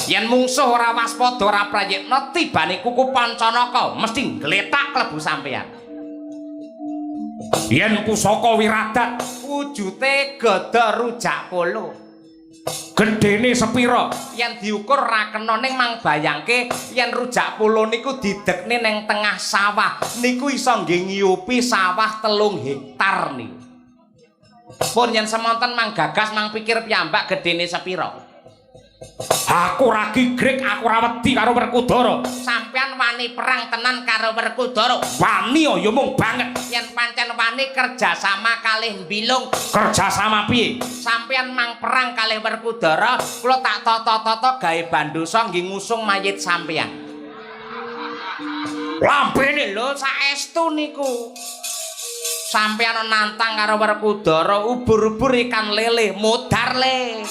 Yen mungsuh ora waspada, ora prayitna, tibane kuku Pancanaka mesti gletak klebu sampeyan. Yen pusaka wiradat wujute gada rujak polo. Gedene sepira? Yen diukur ra kena, ning mang bayangke yen rujak polo niku didekne ning tengah sawah niku iso nggih ngiyupi sawah 3 hektar niku. Pun yen semonten mang gagas, mang pikir piyambak gedene sepira. Aku ora gigrik, aku ora wedi karo Werkudara. Sampeyan wani perang tenan karo Werkudara? Wani ya mung banget. Yen pancen wani, kerjasama kalih Bilung. Kerjasama piye? Sampeyan mang perang kalih Werkudara, kula tak tata-tata gawe bandosa nggih ngusung mayit sampeyan. Lambene. Lho, saestu niku. Sampeyan nantang karo Werkudara, ubur-ubur ikan lele, modar le.